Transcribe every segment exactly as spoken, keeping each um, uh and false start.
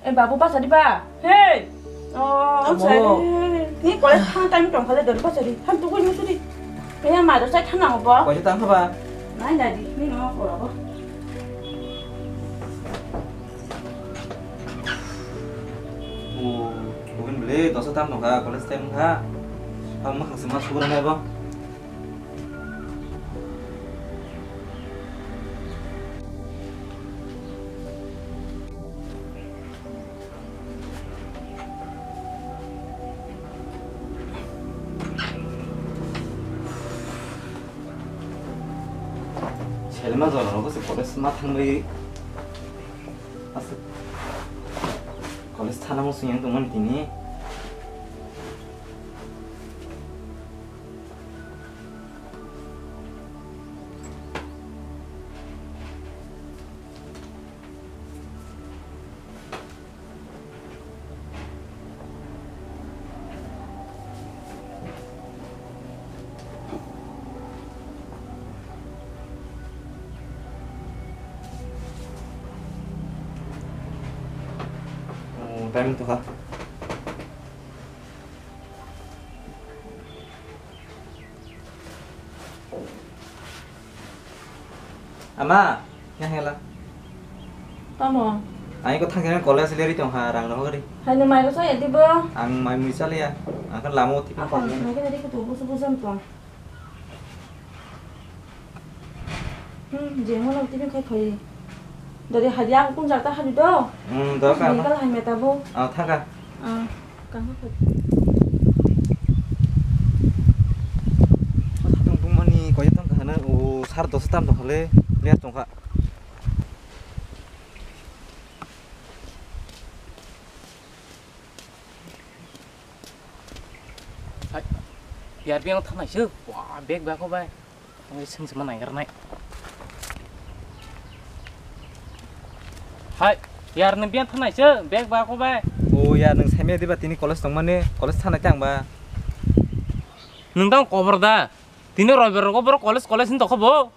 Eh, babu, bachadi ba? Hey! Oh, Amo. Bachadi. Ni college thang time tong khale dori bachadi. Thang tu koi musu di. Kaya ma do sai thang nang bo. Koi thang ba? Nai dadi, ni no ko bo. Oh, bukan beli, dosa tam tong kha, college time kha. Kamu makan semas kurang ya, Bang? Selma jora rogo se college ma thangbai. Aswk college thana mo suyang tongmani tini. Oh, time to ha. Ama, yang hela. Tamo? Ang iko thang college leri tong ha, rang rohok ri. Hai no mai rosa ya dibo. Ang mai mui chaliya. Ang kan lamo tiffin Apa khok. Mai kena di kutu busu busu tong. Hmm, je mo no tiffin khai khai. Dori hadi ang kung jakta hadi do. Hmm, do ka. Ni kal hai meta bo. Ah, thaka. Ah, kang khai. Tong tong mani koi tong ka hana o sar dos tam tong khale. Lihat tong kha. Hai, yar biyang thangnai se. Wah, bag ba ko bai. Ang seng sema nai garnai. Hai, yar ni biyang thangnai se, bag ba ko bai. O yar, nung saimya diba tini college tongmani, college thangnai tang ba. Nung tang kobor da. Tini roibar rogo borok college, college hin tokho bo.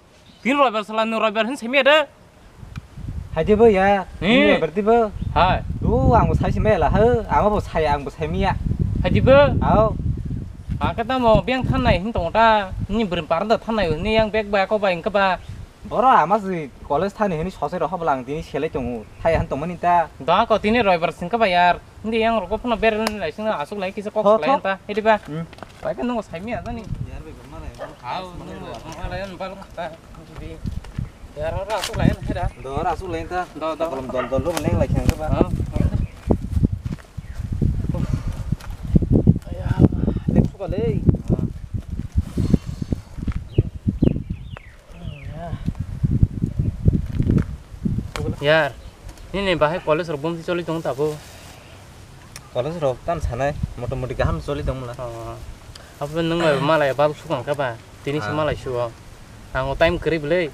Tini roibar sala nung roibar hin saimya de. Hai dibo ya, Hmm. Ini berarti bo. Hai. Lu ang bo sai sima la ha, ang bo sai ang bo sai miya. Hai dibo. Au. Ake tamo biyang thangnai hin tongo ta, ni bwrwi parda thangnai ni yang bag ba ko ba ingka ba. Boro ama si college thani hini sosai roha bwlang tini selai tongo, thai han tongmani ta. Da ko tini roibar singka ba yar. Hindi yang rokok phano bereng lai sing asuk lai kisa kok Tho, lai tho. Ta. Hidi ba. Hmm. Bai kan nunggu sai miya tani. Yar be gumma lai. Au nunggu lai bal ta. Hidi. Yar ora asuk lai heda. Do ora asuk lai ta. Do, do. Kolom dol dol lo leng lai khang ba. Au. Aya, lek suka lei. Yar, nini bahai college rok bomsi choli tong tabo? College rok tam sanai, motamoti kaham choli tong mula. Oh. Abo nung bai malai bal sukang ka ba? Tini se Ah. Malai suo. Ang o time kwrwi bwlai.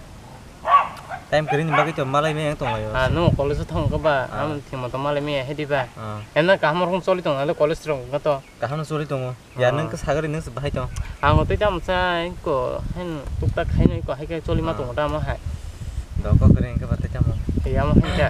Time kwrwi ni bagwi to malai me tong laio. Ah, nung college thang ka ba? Ah. Ang thimo to malai me hedi ba? Ah. Ena kaham rok choli tong ale college rok to. Kaham choli tongo. Ya, Oh. Nung khe sagari nung se bahai tong. Ang tei tamo sa ko hen tuktak khaino ko hai khe choli ma Ah. Tongo tamo hai. Doko kore engke bate tamo. Ya mo hai ka.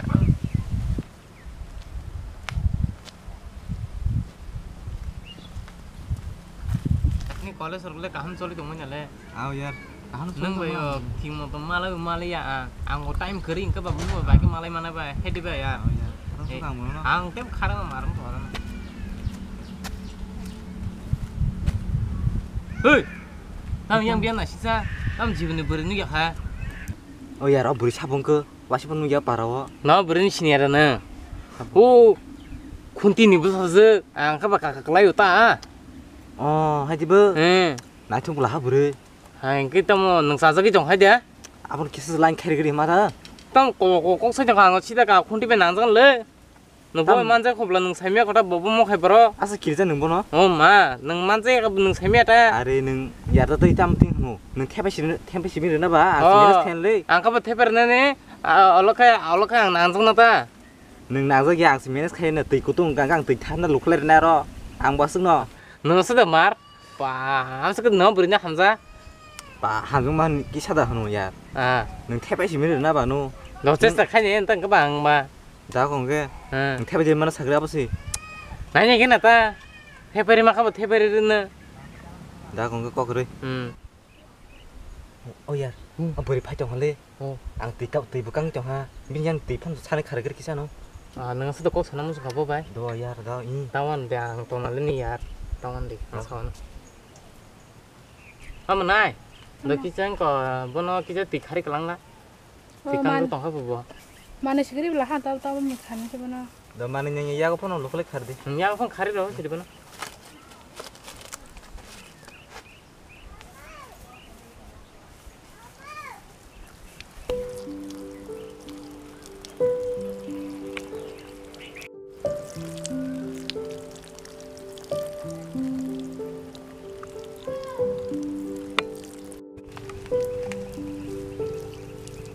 Ni college rok le kaham choli tongmani le. Aw yar, kaham choli tongmani. Nung bai o thing mo to malai malai ya ang. Ang o time kwrwi engke ba bumo bai khe malai mana bai hedi bai ya. Aw yar. Nung Eh, suka ang bono. Ang tei kharang ma rang to. Hei! Tam yang biang na sisa, tam jibini bwrwi nugya kha. O yar, o bwrwi sabung khe, wasi phano nugya para o. No bwrwi ni senior na. O khunti ni bwsa je, ang kha ba kaka klai uta. O, hai dibo. Hmm. Naithok bwla ha bwrwi. Hai, khe tamo nwng sajagwi tong hai de? Aboni kisa line khairigwi ma da. Tam ko, ko, kok sai tong kha, ang sida ka khunti bai nangjak le. Nwng bo Tam- manjak khobla nwng saimya kota bo bo mokhai boro. Asa kirja nwng bono? O ma, nwng manjak ya nwng saimya ta. Are nwng yarda tei tam thing hno. Nwng thepai simi, thepai simi rwna ba, ang Oh, simi theng le. Ang kabo thepai rwnani, a, olo khe, olo khe ang nangjak na ta. Nwng nangjak ya, ang si manage khai na twi kutung, ang, ang twi thanna lukhlai rwna ro. Ang bo aswk no. Nwng aswk da mar. Ba, hamsa khe no bwrwi na hamja. Ba, hamjak ma kisa da hwno yar. Ah. Nwng thepai simi rwna ba no. No chesta khai ne entang khe ba ang ma. Da kong ke. Hmm. Thebe je mana sakri apa sih? Nanya gena ta. Theperi maka bo theperi rina. Da kong ke kok roi. Hmm. Oh yar, hmm. Ang bwrwi phai tong hale. Oh. Ang twi kap twi bwkang tong ha. Bini yang twi phan sani khare gari kisa no. Ah, nang sa kok sana musu kabo bai. Do yar, do i. Tawan de ang tong nale ni yar. Tawan de, ang sa. Amo nai. Do kisa ko bono kisa twi khari kalang la. Oh, twi kang man- tong ha bo. Mane sigri bla ha ta ta mo khani se bono. Do mane nyanya yago phano lokole khar di. Yago phano khari ro sidi bono.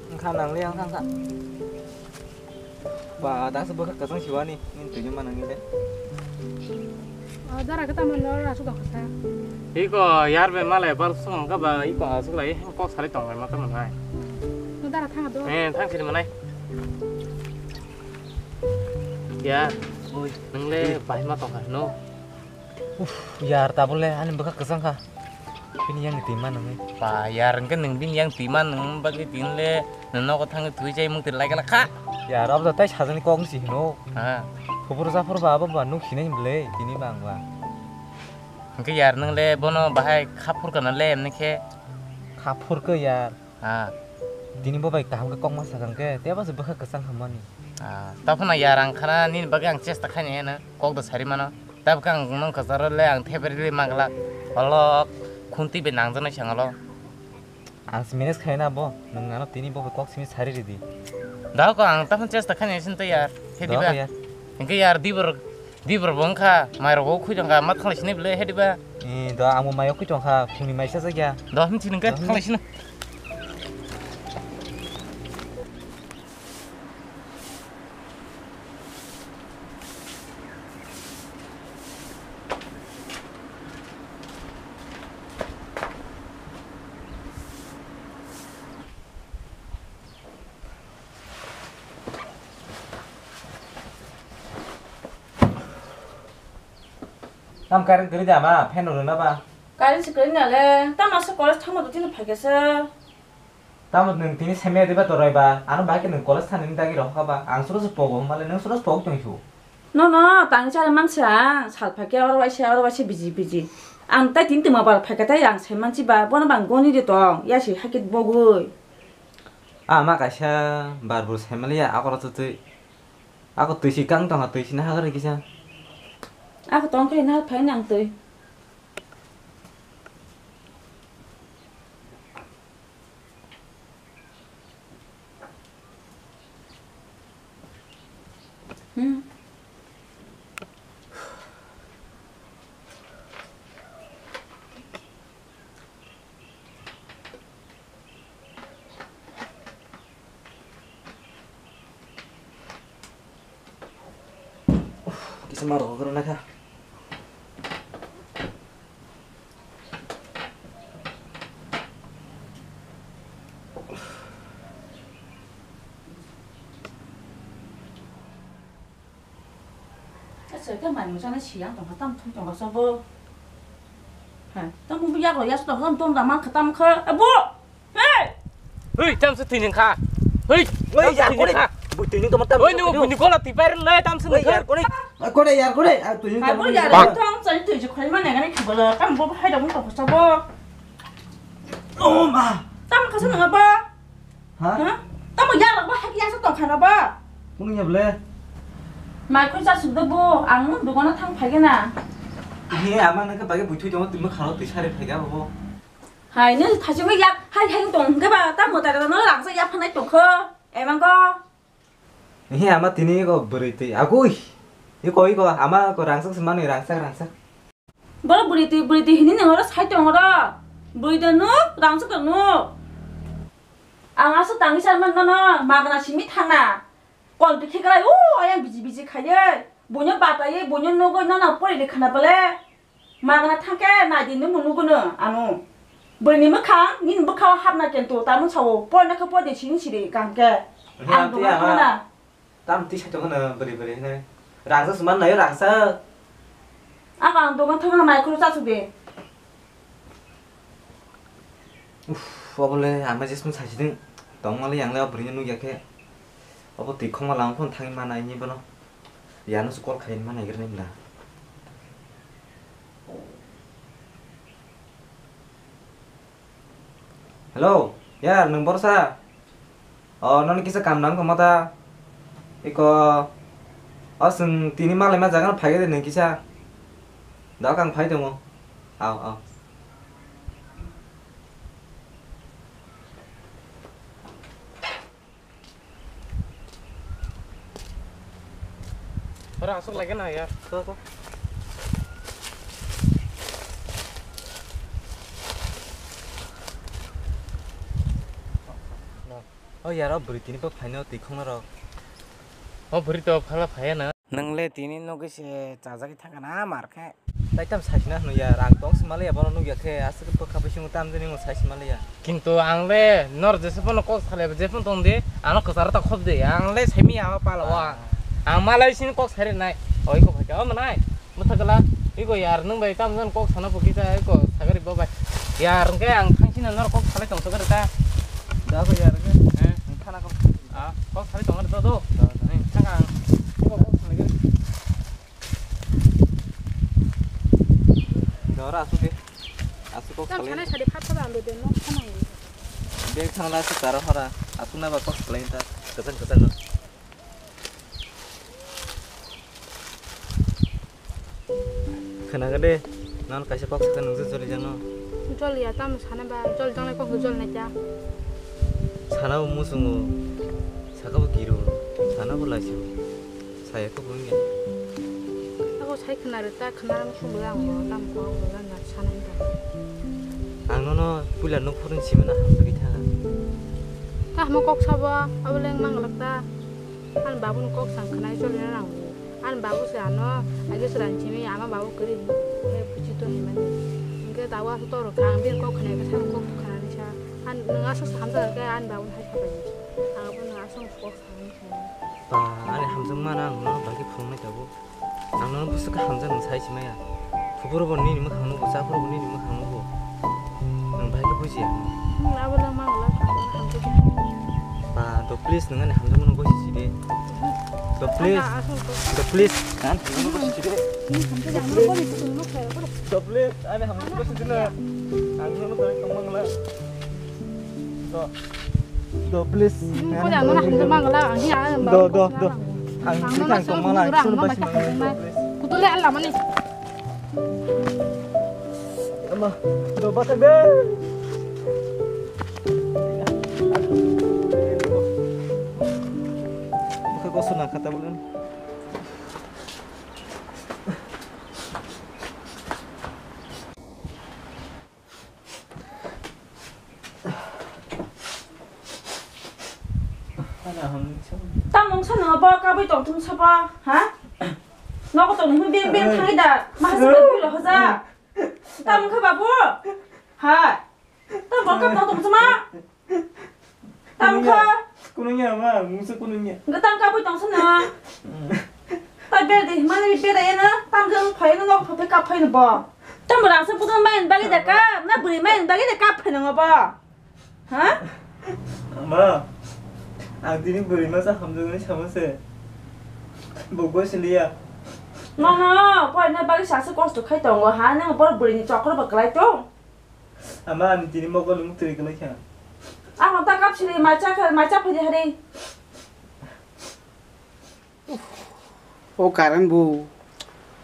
Wngkha nang le wngkha wngkha. Ba, da se bwkha kwchang siwani, nini twi ma nang le. O, dara khe tamo no ra su dokha sa. Iko yar be male bar song ka ba iko asuk lai kok sari tong ma tamo nai. No dara thang do. Eh, thang sini manai. Ya, oi, nang le bai ma tong no. Uf, yar tabuk le ani bwkha kwchang kha. Bini yang twi ma nangwi. Ba, yar hwnkhe nwng bini yang twi ma nang bagwi tini le nwng nogo thangwi twi chai mung twi lai gala kha. Yar, abo tai sajani kok ni si hino. Ha. Phupur japhur ba abo ba nuk sinai bwle tini ba ang ba. Hwnkhe yar nwng le bono bahai kha phur kana le emni khe. Kha phur khe yar. Ah. Tini bo bai kaham khe kok ma sakang khe, tei bo se bwkha kwchang hamani. Ah, ta phano yar ang khana nini bagwi ang chesta khaini heno kok da sari mano. Ta bwkha ang nong kwcharo le ang theperi le mangla. Olok khunti be nangjaknai sangalo. Ang se manage khaina bo, nwng ano tini bo bai kok simi sari ridi. Da ko ang ta phano chesta khaini sin ta yar. He diba? Yar. Hingke yar dibor Dibor bo wngkha, mairok bo khwi tongkha, ma thanglai sini bwle, he diba? Ee, do, ang bo maio khwi tongkha, phungni mai sajak ya. Do, him thini hwnkhe, do, him. Thanglai sini. Tam current kwrwi da ma, fan rwna ba? Current se kwrwi nale, tamo se college thangma do tini phaikhe se. Tamo nwng tini semya diba torai ba, ano bahai khe nwng college thani dagi rohor kha ba, ang soro se pogo hwnba le nwng soro se pogwi tong su. No, no, tang chara mangsa ang, sal phaikhe oro waisa, oro waisa biji, biji. Ang tai tini twma bar phaikhe tai ang sai manchi ba, bono bang goni de tong, ya se hakhe bogwi. Ah, ma kaisa bar bo sai maliya, akoro twtwi. Ako twi si kang tongkha, twi si nahagari kisa. Ako tongkhe na phai nang twi. Hmm. Kisa ma rok rw nakha. Aswk khe mai mungsa nai siyang tongkha, tamo thum tongkha sobo. Ha, tamo bo yago yaso tongkha, tamo tongda mankha, tamo kha, abo! Hey! Hey, tamo se tini kha. Hey, oi, tamo se ya, tini kore. Kha. Bui tini tamo tamo. Oi, nung bui ni gola ti pai le, tamo se oi, ni kha. Yar kore. Kore, yar kore. Ah, tini tamo. Abo yar tong, sai tui je khoi mane gani khibolo, tamo bo hai dong tongkha sobo. Oh, ma. Tamo kha sa nang abo. Ha? Ha? Tamo ya rok ba hak ya sa tong khana ba? Kunu ya ble? Mai khoi sa suk do bo, ang dogano thang phai gana. He, ama nang ke bagi bui thui tong, twi ma kharo twi sari phai ga bo. Hai, ne thachi ma ya, hai, hai tong ke ba, tamo ta no rang sa ya phanai tong kho. Emang ko. He, ama tini ko bwrwi twi agui. Iko, iko, ama ko rangsak se manwi rangsak, rangsak. Boro bwrwi twi, bwrwi twi hinwi nwng oro sai tong oro. Bwrwi da nuk, rangchak da nuk. Ang aswk tangwi sa man nono, magna simi thangna. Kol bikhe kwlai, o, ayang biji biji khaiwi. Buino bataiwi, buino nugwi nono pori rwkhana bole. Magna thangkhe naidi nwngbo nuguno ano. Bwrwini mwkhang, nini bwkhao hapna kento, tamo sao, porina khe pori sini siri kaham khe. Ang tongna. Tam twi sai tongkha na bwrwi bwrwi hinwi. Rangsa se man naio rangsa. Ang ang dogan thangna mai khoro chasuk de. Uff, obo le ama jesmung saisiding. Tongmali ang le o bwrwino nukya khe. Obo twi khongma lama phone thangwi mana ini bono. Yano se call khaini mana igrini bla. Hello, yar, nwng borsa? O, nono kisa kam nang tongma ta? Iko, o, chwng tini malaima jaga no phai de nwng kisa. Dok ang phai tongo. Aw, aw. Ora aswk lai gana ya. To, to. O yar, o bwrwi tini bo phaino twi khongna rok. O bwrwi to phala phaya na. Nwng le tini nugwi se chajagwi thangkha na mar khe. Tai tam saisina hwnwi ya, rang tong se maliya, bono nukya khe, aswk bwkha bisingo tam jani ngo saisi maliya. Kintu ang le nor jese phano kok salai, je phano tong di, ano kwcharo ta khop di, ang le saimi ya pala wa. Ah. Ang malai sini kok sari nai, oi ko phai ka, o manai, mutha kala, iko yar nwng bai tam jan kok sana phuki ta, iko sagari bo bai. Yar hwnkhe ang thang sini nor kok salai tong sagari ta. Da ko yar ke. Eh. Thana kok. Ah, kok salai tong do do. Da, da. Eh, thang ang. Iko kok salai gari. Dora asuk de. Asuk kok Tam salai. Sanai sadi phat phat ang bebe no khana. Bek thangla asuk tara hora. Asuk na ba kok salai ta. Kesan kesan no. Khana gade. Non kaisa kok sakha nungsa joli jano. Jol ya tam sana ba jol jangnai kok jol nai ta. Sana bo musungo. Saka bo kiru. Sana bo laisu. Saya ko bungya. Ako sai khna rwta, khna rang sung bwla ang bo, tam ko ang bwla na sana wngkha. Ang nono puila nuk phurun simana hamsagwi tha. Ta hamo kok sabo, abo leng mang lak ta. An babu ni kok sang khna choli na rang bo. An babu se ano, age se ran chimi, ama babu kari. He puchi to himani. Inge tawa to ro kang bin kok khna ke sa kok khna ni sa. An nang aso hamsa ke an babu hai sa bai. Ang bo nang aso kok sang ni sa. Ba, ani hamjakmano ang nono bai khe phunuknai tabuk. Ang nono bwswk khe hamjak nwng sai se maya. Kuburo bo nini mwkhang nugo, chaphuru bo nini mwkhang nugo. Nwng bai khe bujiya. Nwng abo nang mang la, hamjak ya. Ba, do please nwng ani hamjakmano gosi si de. Do please. Asa, asa, asa. Do please. Ang hamjakmano gosi si de. Nwng hamjak ya, nwng boni kutung nuk khayo, boro. Do please, ani hamjakmano gosi si de. Ang nono bai tong mang la. Do. Do, please. Hmm, ko jang mana hamjak mang la, ang hi ang Do, do, do. Ang ang hi mana ang tong mang la, suru suru mura, ang basi mang la, please. Kutu le Allah mani. Ama, do, bata be. Buka kosong na kata bulan. Tam wngsa nwngo bo kabui tongthung sabo, ha? Nogo tongni hwnwi beng beng thangwi da, ma hasa bai phuilo hoja. Tam wngkha babu? Ha? Tam bo kap tongthung sama? Tam wngkha? Kunungya ma, mungsa kunungya. Wngkha tam kabui tongsa nwngo. Ta berde himani berde eno, tam jang phai no nok phai kap phai no bo. Tam rang se pudun main bagi da kap, na buri main bagi da kap phai no bo. Ha? Ma, ang tini buri masa hamjung ni sama se. Bo goi siliya. No, no, poi na bagi sa se kosto khai tongo ha, nang bor buri ni chokro ba klai tong. Ama ani tini mokol muk tiri kalai kha. Ang ta kap sili macha kha, macha phai hari. O current bo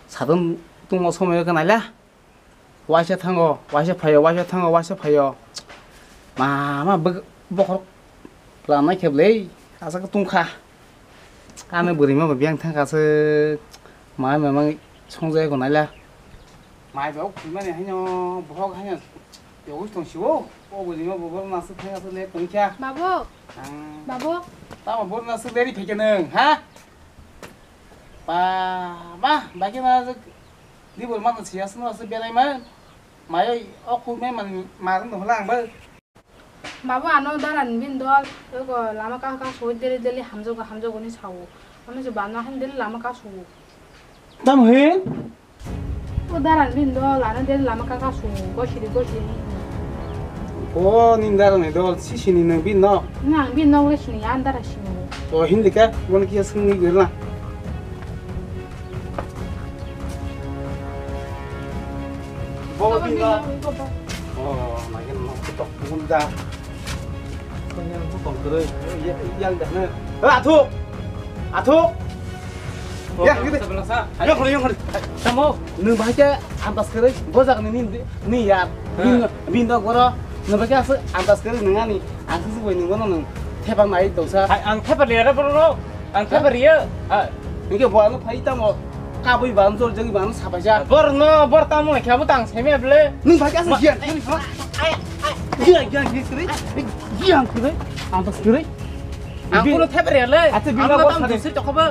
sadon tungma somoi khe naila. Waisa thango, waisa phaio, waisa thango, waisa phaio. Ma, ma, bok-, bokhorok lanai khe bwlai, aswk tungkha. Ano bwrwi ma bo biyang thangkha se, ma, ma, ma, songjak ko naila. Mai bo khulmani haino, bohok haino, yogwi tong sio, o bwrwi ma bo borok naswk thangkha se le tongkha. Babu. Ang. Babu. Tamo borok naswk leri phaikha nwng, ha? Ba, ba, bai khe ma, di bor ma siya sino se belai ma. Mayo o khuk me man ma dong hla ang ba. Babu, ano daran bini dol, ego lama ka ka sui deli deli hamjogo, hamjogo ni sao. Ano je bana han deli lama ka sui. Tam hin? O daran bini dol, ano deli lama ka ka sui, gosiri gosiri ni. O, nin daran ni dol, si sini nang bini no? Nang bini no le sini, an dara sini. O, hindi ka, bon kia sung ni gerna. Bo bini no. O, nagin no, tok pun da. Konyang bu tong kwrwi. Ya, yang dah na. Eh, Athuk. Athuk. Ya, gitu. Yang kali, yang kali. Tamo. Nung bahai ke antas kwrwi. Bojak ni, ni, ni ya. Bin, bin dok boro. Nung bahai ke asuk antas kwrwi nung ani. Ang sisi bai nung bono nung. Thepang nai dosa. Hai, ang thepa liya re boro. Ang thepa riya. Hai. Nung ke bo ano phai tamo. Kabui ban jol jagi ban sapaja. Bor no, bor tamo khe abo tang semi able. Nung bahai ke asuk jian. Ai, ai, ai. Giang, giang, giang, kiri. Giang, kiri. Antas kiri. Ang kulo theper ya le. Ate bina gor sare.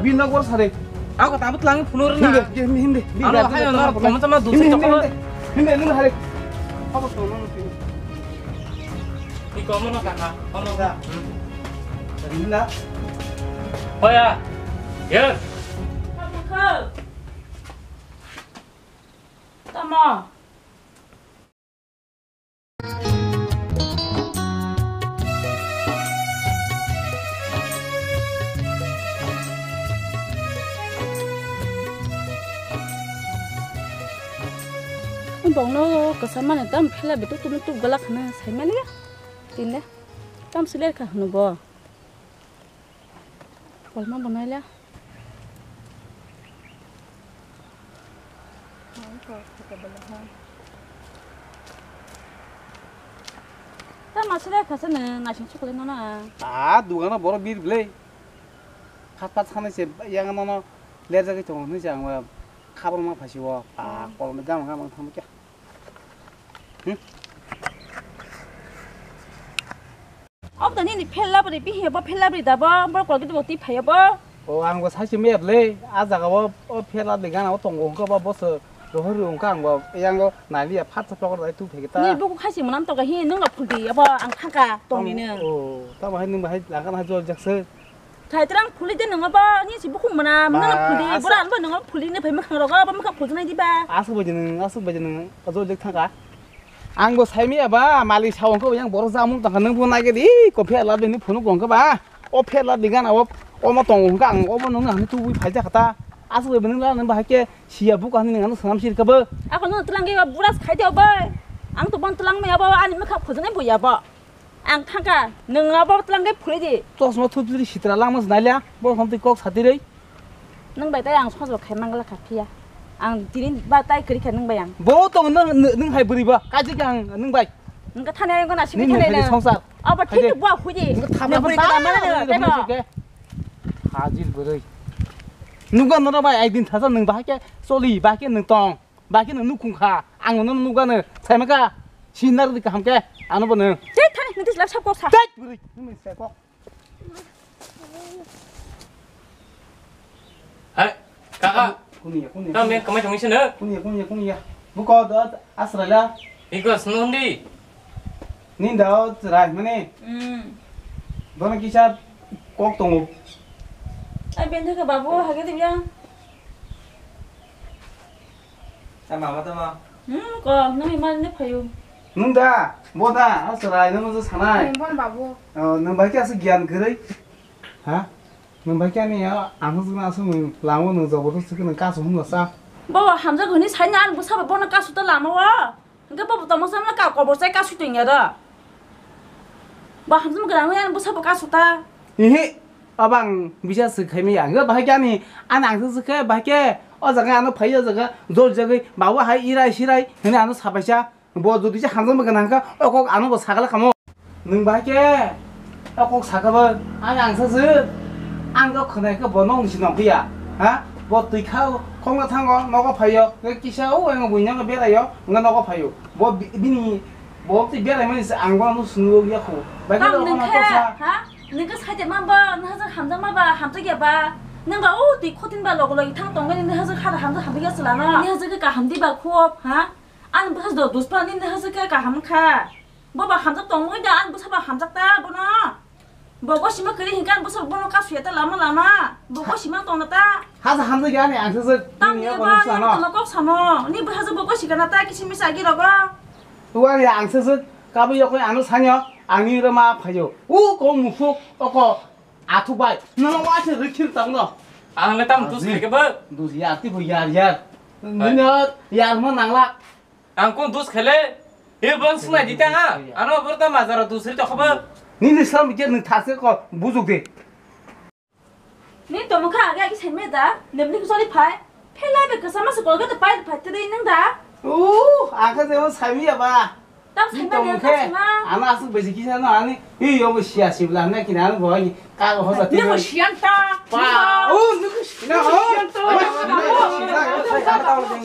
Bina gor sare. Ako tamu telang phunur na. Hindi, hindi, hindi. Ano hai no, tama tama dusi toko. Hindi, hindi, hindi, hindi, hindi. Apa to no? Iko mo no kaka. Ano ka? Hindi na. Hoya. Yes. Tamo. Bongno kwsa mani tam phela bituk tum tuk galak hwnwi saimaliya. Tinde tam siler kha hwnwi bo. Kolma bo naila. Ta masile khasa ne naising chukle no na. A dugano boro bir ble. Khat pat sanai se yang no no lerjagwi tongo hinwi se ang khabor ma phasi o. A kolma jama gama thang kya. Hmm? Obo to nini phel labri, bihih bo phel labri da bo, borok kolgit bo twi phaiya bo. O, ang bo sachi meyap le, a jaga o, o phel labri gana o tongo hwnkha bo, boso rohor ri hwnkha ang bo, yang o naliya phat sa pokor dai tu phege ta. Nini buku khachi mwnam to ga hi, nwng rok phul di, abo ang thangka tong ni nwng. O, tamo hai nwng bahai langkha hai jol jak se. Thai terang phuli de nwngo bo, ni si bukhung mana, nwngo phuli, bora anbo nwngo phuli ne phai makhang rogo, bo makhang phulnai di ba. Asuk bai de nwngo, asuk bai de nwngo, ajo lek thangka. Ang bo sai maya ba, mali sao wngkha yang borok jamung tangkha, nung bo nai gedi, ko phela de ni phunu bo wngkha ba. O phela de gana o, omo tongo wngkha ang, obo nung ani tubui phai jakha ta. Asuk bai nung la nung ba haike siya buka hani nung ano sanam sir ka bo. Ako nung telang ge bura khai de bo. Ang to bon telang maya bo, ani makhang phulnai bo ya bo. Ang thangka, nwng abo twlang khe phulwi di. Chosma thupjili sitra langma se nailya, bo hom twi kok satirwi. Nwng bai tai ang sojok khai mangla kha phiya. Ang tini ba tai kwrwi kha nwng bai ang. Bo tong nwng, nwng hai bwrwi ba, kaji khe ang nwng bai. Nwng kha thani ayong na simi thani na. Nini songsa. Abo thik bo phulwi di. Nwng kha thangma bwrwi kha mana nwng tebo. Hajir bwrwi. Nwng ba nono bai ekdin thasa nwng ba khe choli ba khe nwng tong. Ba khe nwng nukhung kha, ang nono nukgano, saimaka, sinar di kaham khe, ano bo nwng. Tei thani, nwng twi slap sap kok sa. Tei, bwrwi, nwng se kok. Hai, kaka. Kuniya, kuniya. Tamo kuniya. Kamai thangwi sino? Kuniya, kuniya, kuniya. Buko do asrala. Iko snondi. Ninda o chwrai mani. Hmm. Bono kisa kok tongo. Ai bende ka babu hage dibyang. Tama, ma tama. Hmm, ko, nang imani ne phayu. Nung da, bo da, a chwrai, nung je sanai. Hmm, bon babu. Oh, nung bai khe aswk giyan kwrwi. Ha? Nung bai khe ani ya, ang hwnjak na aswk nung lango nung jabardasti khe nung kasu hwnla sa. Bo, hamjak hwnwi saina ani bwsa bo bono kasu ta lama o. Hwnkhe bo tongma sa ka kobor chai kasu tongya da. Bo hamjak gwdang ani bwsa bo kasu ta. Ehe. Abo ang bisa swk khai maya. Hwnkhe bahai khe ani, ani ang swk khe, bahai khe, o jaga ano phai, o jaga jol jagwi, babu hai irai sirai, hwnwi ano sapaisa. Bo jodi se hamjakma gwnang kha, o kok ano bo sagala kamo. Nwng bahai khe, o kok sakha bo, ani ang swk swk, ang kok khwnai khe bo nong si nong phiya. Ha? Bo twi kha, khong khe thango, nogo phaio, kisa o ang buino beraio, hwnkhe nogo phaio. Bo bi-, bini Bo twi berai mani se ang bono swngwi ya khu. Bai khe tamo nwng khe, ha? Nwng khe saite ma ba, nwng hajar hamjak ma ba, hamjak ya ba. Nwng ba o twi khotin ba logo logi thang tong gani nwng hajar khada hamjak hamjak ya swlano. Nwng hajar khe kaham di ba khop, ha? Ani bwsa do dus pa ni nwng hajar khe kaham kha. Bo ba hamjak tongmoi da, ang bwsa ba hamjak ta bono. Bo gosima kwrwi hinkhe ang bwsa bono kasuya ta lama lama. Bo gosima tongna ta. Hasa hamjak ya ni ang sese. Tam ni ni ba ya no. Tama kok samo. Ni bwsa bo gosi kana ta kisi misa agi rogo. Uwa ya ang sese. Kabo yokoi ano sanyo. Ang ni roma phayo. U ko musuk oko. Athu bai, nono waise rikhin tangno. Ang le tam dus khaikhe bo. Dus yar, ti bo yar, yar. Nino yar mo nangla. Ang kun dus khele? He bon sunai dita ha. Ano bor ta mazara dus ri tokho bo. Nini sam je nung thase ko bujug de. Ni to mukha age age seme da, nemni kusali phai. Phela be kasa masa kolga to pai phai te dei nang da. Uh, aka je mo sami ya ba. Tam sema ne tam sema. Ana asuk besi kisa no ani. I yo bo sia sibla na kina ani bo ani. Ka ho sa ti. Ne mo sian ta. Pa. Oh, nuku sina ho.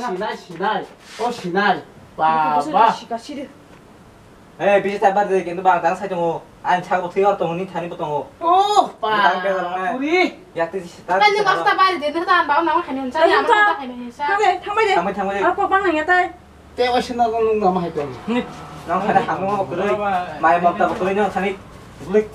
Sinai, sinai. Oh, sinai. Pa, pa. Sika siri. Eh, bisi ta bar de kintu bang tang sai tongo. Ang sak bo thwi hor tongo, ni thani bo tongo. Oh, pa. Tang ke jalong na. Puri. Yak ti sita. Tani masta bari de, nang tan ba nang haini sa, ni amra ta haini sa. Thang de, thang bai de. Thang bai, thang bai. Ako bang nang ya tai. Te o sina ko nung nama hai tong. Nang thani hamu bo kwrwi. Mai mok ta bo kwrwi nang thani. Blik.